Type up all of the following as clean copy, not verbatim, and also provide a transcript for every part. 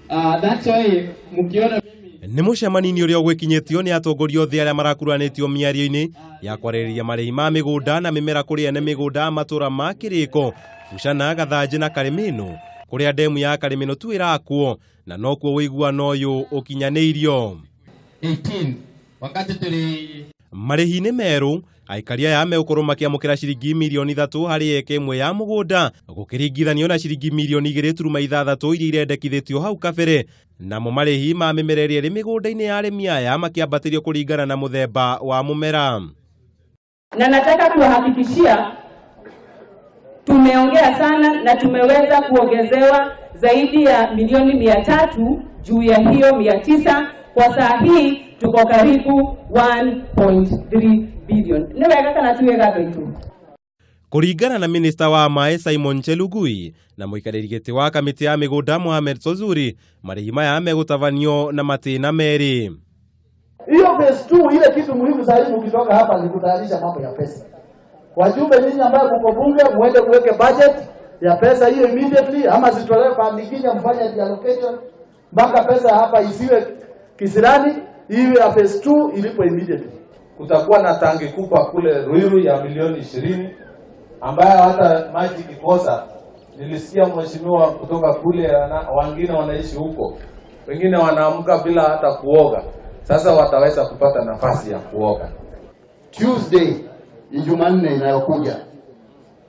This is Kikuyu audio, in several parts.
That's why mkiona Nĩ mũcemanio-inĩ ũrĩa ũgwĩkinyĩtio nĩ atongoria othe arĩa marakuruhanĩtio mĩario-inĩ ya kwarĩrĩria marĩhi ma mĩgũnda na mĩmera kũrĩ ene mĩgũnda a matũra ma Kĩrĩko, Bucana, Gathanjĩ na Karĩmĩnũ, kũrĩa ndemu ya Karĩmĩnũ tu ĩrakwo na nokuo ũiguano ũyũ ũkinyanĩirio. 18 wakati tuli Marĩhi-inĩ merũ, aikari aya megũkorwo makĩamũkĩra ciringi mirioni 3 harĩ eka ĩmwe ya mũgũnda gũkĩringithanio na ciringi mirioni 2.6 iria irendekithĩtio hau kabere. Namo marĩhi ma mĩmera ĩrĩa ĩrĩ mĩgũnda-inĩ ya arĩmi aya makĩambatĩrio kũringana na mũthemba wa mũmera. Na nataka kuwahakikishia tumeongea sana na tumeweza kuongezewa zaidi ya milioni 300 juu ya hiyo 900. Kwa saa hii tuko karibu 1.3 billion. Nĩ wega kana ti wega, andũ aitũ? Kũringana na minista wa maĩ Simon Chelugui na mũikarĩri gĩtĩ wa kamĩtĩ ya mĩgũnda Mohamed Swazuri, marĩhi maya megũtabanio na matĩna merĩ. Hiyo phase 2, ile kitu muhimu sasa hivi ukitoka hapa ni kutayarisha mambo ya pesa. Wajumbe nyinyi ambayo mko bunge, muende muweke budget ya pesa hiyo immediately, ama zitolewe pande nyingine, mfanye reallocation mpaka pesa hapa isiwe kisirani, iwe ya phase 2 ilipo immediately. Kutakuwa na tangi kubwa kule Ruiru ya milioni 20 ambayo hata maji ikikosa, nilisikia mheshimiwa kutoka kule, wengine wanaishi huko, wengine wanaamka bila hata kuoga. Sasa wataweza kupata nafasi ya kuoga. Tuesday, Jumanne inayokuja,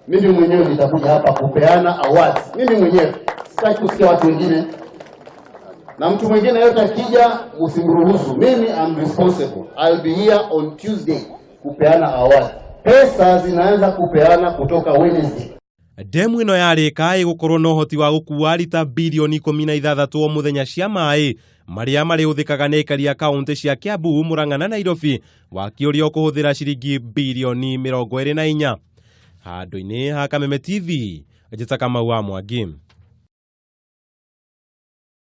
mimi mwenyewe nitakuja hapa kupeana awards. Mimi mwenyewe sitaki kusikia watu wengine, na mtu mwingine yote akija msimruhusu. Mimi I'm responsible. I'll be here on Tuesday kupeana awards. Pesa zinaanza kupeana kutoka Wednesday. Ndemu ĩno yarĩka ĩgũkorwo na ũhoti wa gũkua rita bilioni 16 o mũthenya cia maĩ marĩa marĩhũthĩkaga nĩ aikari a kaũntĩ cia Kiambu, Murang'a na Nairobi, waki ũrĩa ũkũhũthĩra ciringi bilioni 24. Handũ-inĩ ha Kameme TV, njĩta Kamau wa Mwangi.